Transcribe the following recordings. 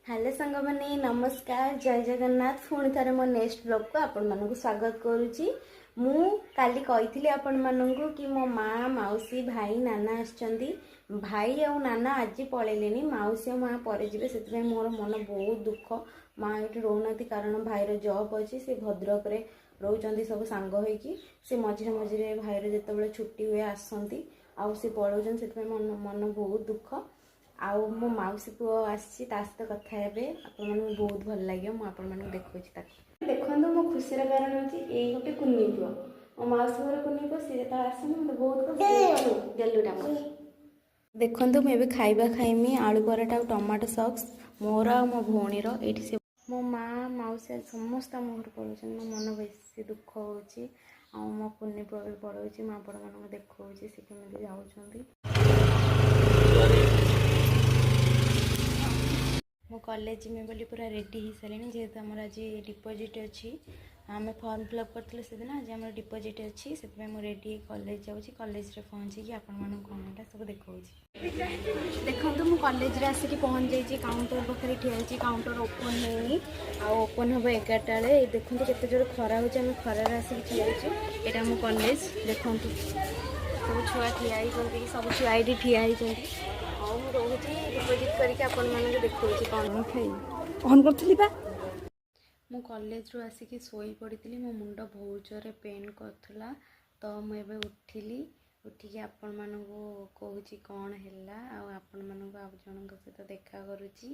Hello ସାଙ୍ଗମାନେ, ନମସ୍କାର, ଜୟ ଜଗନ୍ନାଥ। ପୁଣି ଥରେ ମୋ ନେକ୍ସଟ ବ୍ଲଗ୍କୁ ଆପଣମାନଙ୍କୁ ସ୍ୱାଗତ କରୁଛି। ମୁଁ କାଲି କହିଥିଲି ଆପଣମାନଙ୍କୁ କି ମୋ ମା, ମାଉସୀ, ଭାଇ, ନାନା ଆସିଛନ୍ତି। ଭାଇ ଆଉ ନାନା ଆଜି ପଳେଇଲେଣି, ମାଉସୀ ଆଉ ମା ପରେ ଯିବେ। ସେଥିପାଇଁ ମୋର ମନ ବହୁତ ଦୁଃଖ। ମା ଏଇଠି ରହୁନାହାନ୍ତି, କାରଣ ଭାଇର ଜବ୍ ଅଛି, ସେ ଭଦ୍ରକରେ ରହୁଛନ୍ତି ସବୁ ସାଙ୍ଗ ହେଇକି। ସେ ମଝିରେ ମଝିରେ ଭାଇର ଯେତେବେଳେ ଛୁଟି ହୁଏ ଆସନ୍ତି ଆଉ ସେ ପଳଉଛନ୍ତି। ସେଥିପାଇଁ ମନ ମନ ବହୁତ ଦୁଃଖ। ଆଉ ମୋ ମାଉସୀ ପୁଅ ଆସିଛି, ତା ସହିତ କଥା ହେବେ, ଆପଣମାନଙ୍କୁ ବହୁତ ଭଲ ଲାଗିବ। ମୁଁ ଆପଣମାନଙ୍କୁ ଦେଖାଉଛି ତାକୁ। ଦେଖନ୍ତୁ, ମୋ ଖୁସିର କାରଣ ହେଉଛି ଏଇ ଗୋଟେ କୁନି ପୁଅ, ମୋ ମାଉସୀ ଘର କୁନି ପୁଅ। ସେ ଯେତେବେଳେ ଆସନ୍ତି, ମୋତେ ବହୁତ ଖୁସି। ଗେଲୁଟା ମୋର। ଦେଖନ୍ତୁ, ମୁଁ ଏବେ ଖାଇବା ଖାଇମି, ଆଳୁ ପରଟା ଆଉ ଟମାଟୋ ସକ୍ସ, ମୋର ଆଉ ମୋ ଭଉଣୀର। ଏଇଠି ସେ ମୋ ମା, ମାଉସୀ ଆଜି ସମସ୍ତେ ଆମ ଘରୁ ପଳଉଛନ୍ତି। ମୋ ମନ ବେଶୀ ଦୁଃଖ ହେଉଛି। ଆଉ ମୋ କୁନି ପୁଅ ବି ପଳଉଛି। ମୁଁ ଆପଣମାନଙ୍କୁ ଦେଖାଉଛି ସେ କେମିତି ଯାଉଛନ୍ତି। ମୁଁ କଲେଜ ଯିମି ବୋଲି ପୁରା ରେଡ଼ି ହେଇସାରିଲିଣି, ଯେହେତୁ ଆମର ଆଜି ଡିପୋଜିଟ୍ ଅଛି। ଆମେ ଫର୍ମ ଫିଲ୍ଅପ୍ କରିଥିଲୁ ସେଦିନ, ଆଜି ଆମର ଡିପୋଜିଟ୍ ଅଛି। ସେଥିପାଇଁ ମୁଁ ରେଡ଼ି ହେଇ କଲେଜ ଯାଉଛି। କଲେଜରେ ପହଞ୍ଚିକି ଆପଣମାନଙ୍କୁ କ'ଣ ହେଲା ସବୁ ଦେଖାଉଛି। ଦେଖନ୍ତୁ, ମୁଁ କଲେଜରେ ଆସିକି ପହଞ୍ଚି ଯାଇଛି। କାଉଣ୍ଟର ପାଖରେ ଠିଆ ହେଇଛି। କାଉଣ୍ଟର ଓପନ୍ ହେଇନି ଆଉ, ଓପନ୍ ହେବ 11ଟା ବେଳେ। ଏଇ ଦେଖନ୍ତୁ, କେତେ ଜୋରେ ଖରା ହେଉଛି। ଆମେ ଖରାରେ ଆସିକି ଠିଆ ହେଇଛୁ। ଏଇଟା ଆମ କଲେଜ। ଦେଖନ୍ତୁ, ସବୁ ଛୁଆ ଠିଆ ହେଇଛନ୍ତି, ସବୁ ଛୁଆ ଏଇଠି ଠିଆ ହେଇଛନ୍ତି। ଆଉ ମୁଁ ରହୁଛି, ଡିପୋଜିଟ୍ କରିକି ଆପଣମାନଙ୍କୁ ଦେଖାଉଛି କ'ଣ। ଖାଇ ଅନ୍ କରିଥିଲି ବା। ମୁଁ କଲେଜରୁ ଆସିକି ଶୋଇ ପଡ଼ିଥିଲି। ମୋ ମୁଣ୍ଡ ବହୁତ ଜୋରେ ପେନ୍ କରୁଥିଲା। ତ ମୁଁ ଏବେ ଉଠିଲି, ଉଠିକି ଆପଣମାନଙ୍କୁ କହୁଛି କ'ଣ ହେଲା ଆଉ ଆପଣମାନଙ୍କୁ ଆଉ ଜଣଙ୍କ ସହିତ ଦେଖା କରୁଛି।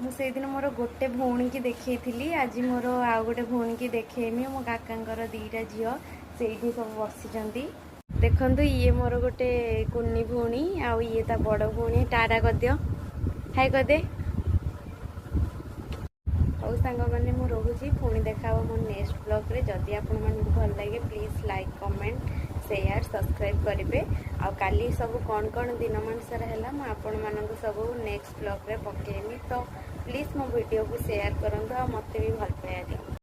ମୁଁ ସେଇଦିନ ମୋର ଗୋଟେ ଭଉଣୀକି ଦେଖେଇଥିଲି, ଆଜି ମୋର ଆଉ ଗୋଟେ ଭଉଣୀକି ଦେଖେଇମି। ମୋ କାକାଙ୍କର ଦୁଇଟା ଝିଅ ସେଇଠି ସବୁ ବସିଛନ୍ତି। ଦେଖନ୍ତୁ, ଇଏ ମୋର ଗୋଟେ କୁନି ଭଉଣୀ ଆଉ ଇଏ ତା ବଡ଼ ଭଉଣୀ। ଟାଟା କରିଦିଅ, ହାଇ କରିଦେ। ହଉ ସାଙ୍ଗମାନେ, ମୁଁ ରହୁଛି। ପୁଣି ଦେଖା ହେବ ମୋ ନେକ୍ସଟ ବ୍ଲଗ୍ରେ। ଯଦି ଆପଣମାନଙ୍କୁ ଭଲ ଲାଗେ, please like, comment, share, subscribe କରିବେ। ଆଉ କାଲି ସବୁ କ'ଣ କ'ଣ ଦିନମାନ ସାରା ହେଲା, ମୁଁ ଆପଣମାନଙ୍କୁ ସବୁ ନେକ୍ସଟ ବ୍ଲଗ୍ରେ ପକେଇବି। ତ ପ୍ଲିଜ୍ ମୋ ଭିଡ଼ିଓକୁ ସେୟାର କରନ୍ତୁ ଆଉ ମୋତେ ବି ଭଲ ପାଇବା ଦିଅନ୍ତୁ।